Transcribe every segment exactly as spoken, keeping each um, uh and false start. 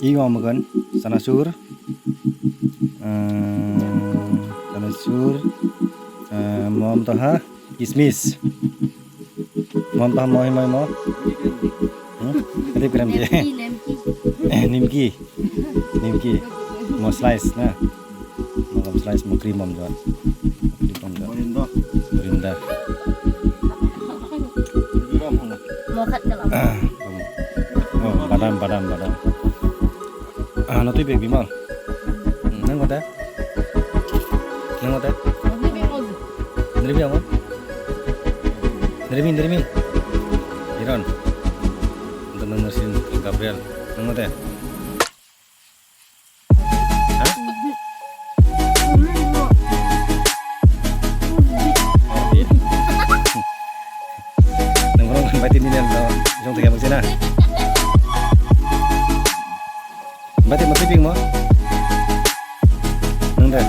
Ego amogan chanachur, ah, chanachur, ah, mom taha kismis, mom taha moi moi mo, hmm? Rip gram je. Nemki, nemki. Nimki, nimki, mo slice na, mo slice, mo cream om jat, cream om jat. Morinda. Morinda. Mo khat kalam. Oh, badam, badam, badam. Ah, no twi bag bimal. Hmm, nang mate? Nang mate? Nang mate? Nang mate? Nirmi, nirmi. Iron. Untuk nang nusin Gabriel. Nang mate? Ha? Nang borok bai tini nang do. Jong tega bangsi na. Bati mati ping mo? Nung de.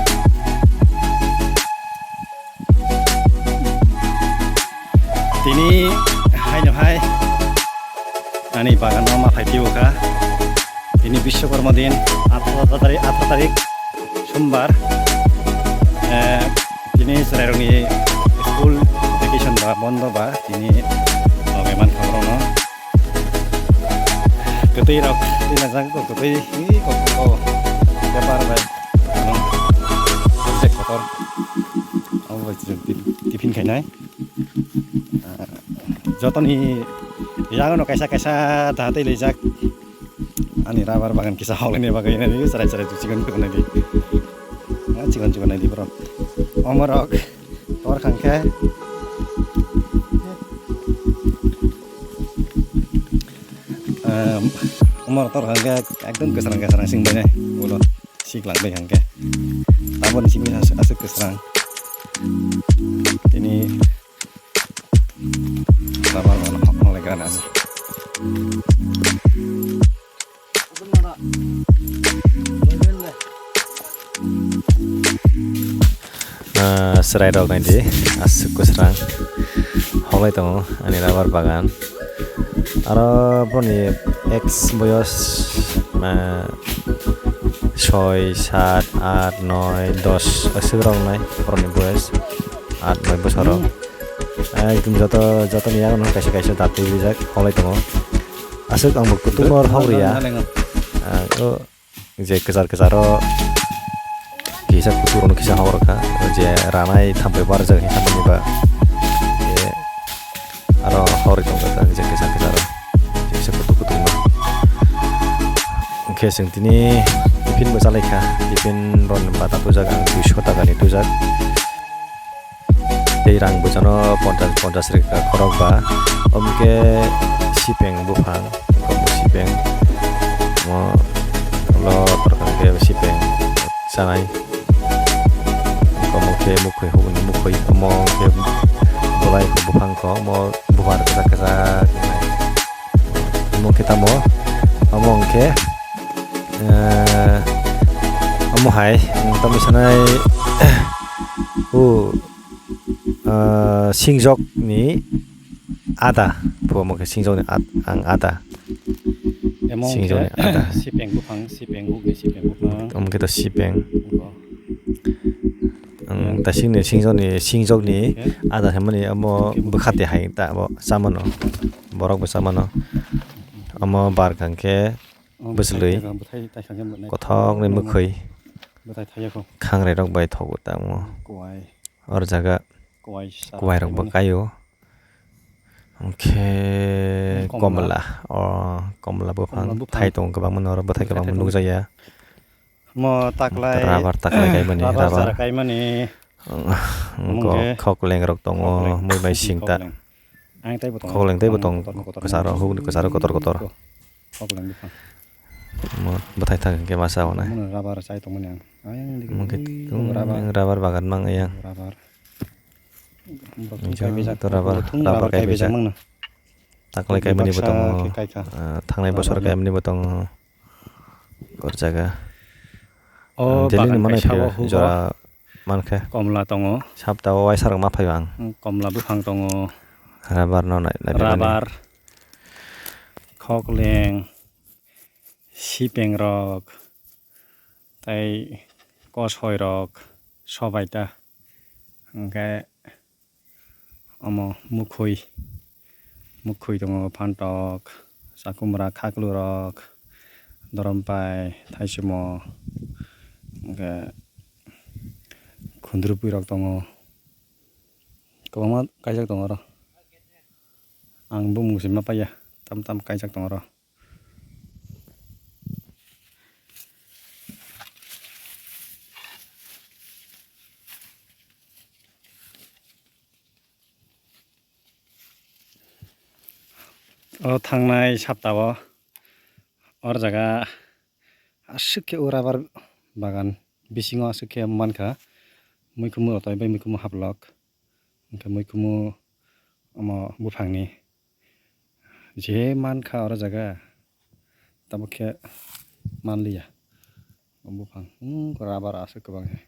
Tini hai no hai ani bagan o ma phai piu kha. Tini Biswakarma din, atharo tarik, atharo tarik, Sombar. Eh, tini chwrairokni school vacation ba, bondo ba, tini loge man kha borokno. Kwtwi rok, twi najak kok kwtwi, ih, kok kok kok. Paper bai, ano, subject kotor. Abo bai chwng tip-, tiffin khainai. Ah, jotoni yagono kaisa kaisa dahatwi lijak. Ani rubber bagan kisa hoknani bagwi nani chwrai chwrai chikon chikon nani. Ah, chikon chikon nani borok. Omorok. Tor khang khe, ehm, omor tor khang khe ekdom kwsrang kwsrang sing bai nai ulo sik lang bai khang khe. Taboni simi aswk aswk kwsrang. Tini rubber mano hok hok lai gana. Ah, chwrairok naidi, aswk kwsrang hoklai tongo ani rubber bagan. Aro boni ex boyos, ah, soi, sat, at, noi, dos aswk rok nai borokni boyos, at, noi bosor rok. Ekdom joto, jotoni yagono kaisa kaisa datwi rijak hoklai tongo. Aswk ang bo kutung no hok riya. Ah, o je kwchar kwcharo kisa kutung rokno kisa hok rwkha. O je ranai thambai barjak hinwi samani ba. Je aro hok rwi tongkha je kwchar kwcharo. Je kisa kutung kutung no. Hwnkhe chwng tini tiffin bo chalaikha. Tiffin rokni bata tujak ang duiso takani tujak. Tei rang bwsano ponchas, ponchas rwkha khorokba. Omo khe sipeng buphang, omo sipeng, omo lo torkang khe sipeng chanai. Omo khe mukhoi hukni mukhoi, omo khe bolai buphang kho, omo buphang kwchak kwchak. Omo khe tamo, omo hwnkhe, eh, omo hai, tamo sanai, o, ah, singjok ni ada, bo omo khe singjok ni ad-, ang ada. Emo Singjok ni ada. Sipeng buphang, sipeng hukni sipeng buphang. Omo khe to sipeng. Nokho. Ang ta singni singjok ni, singjok ni ada hwnmani omo bwkhate hai ta bo chamano. Borok bo chamano. Omo bar kang khe bwswlwi kothok ni mwkhwi khangrai rok bai thogo tamo. Or jaga kuwai rok bo kaio. Hwnkhe komla, o komla buphang thai tongo kwbangma, norok bwthai kwbangma nukjakya. Mo taklai rubber taklai kaimani, rubber rubber. Chara kaimani. Wngkhe khokleng rok tongo, mui bai singta. Khokleng teibo tongo, kwcharo, hukni kwcharo kotor kotor. Khokleng buphang. Mo bwthai thang hwnkhe masa hwnwi. Rubber chai tongmani ang. Ayang digi rubber bagan mang ayang. Rubber. Rubber kaibijak mangno. Taklai kaimani bo tongo. Thangnai bosor kaimani bo tongo. Kor jaga. O bagan kaisa o jora mankhe. Komla tongo. Sapta o waisa rok ma phaio ang. Komla buphang tongo. Rubber no nai, nai. Rubber. Khokleng. Thipeng rok, tei kosoi rok, sobai ta, hwnkhe omo mukhwi, mukhwi tongo, phantok, chakumra, khaklurok, dorompai, thaisumo, hwnkhe khundrupui rok tongo, kwbangma kaijak tongo oro. Ang bumung se ma paiya, tam tam kaijak tongo oro. O thangnai saptao or jaga aswk khe o rubber bagan bisingo aswk khe mankha muikhumu rotoi bai muikhumu haplok, hwnkhe muikhumu omo buphangni je mankha oro jaga, tabuk khe manliya o buphang, hmm, rubber aswk kwbang khe.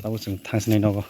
Tabuk chwng thangsinai nogo.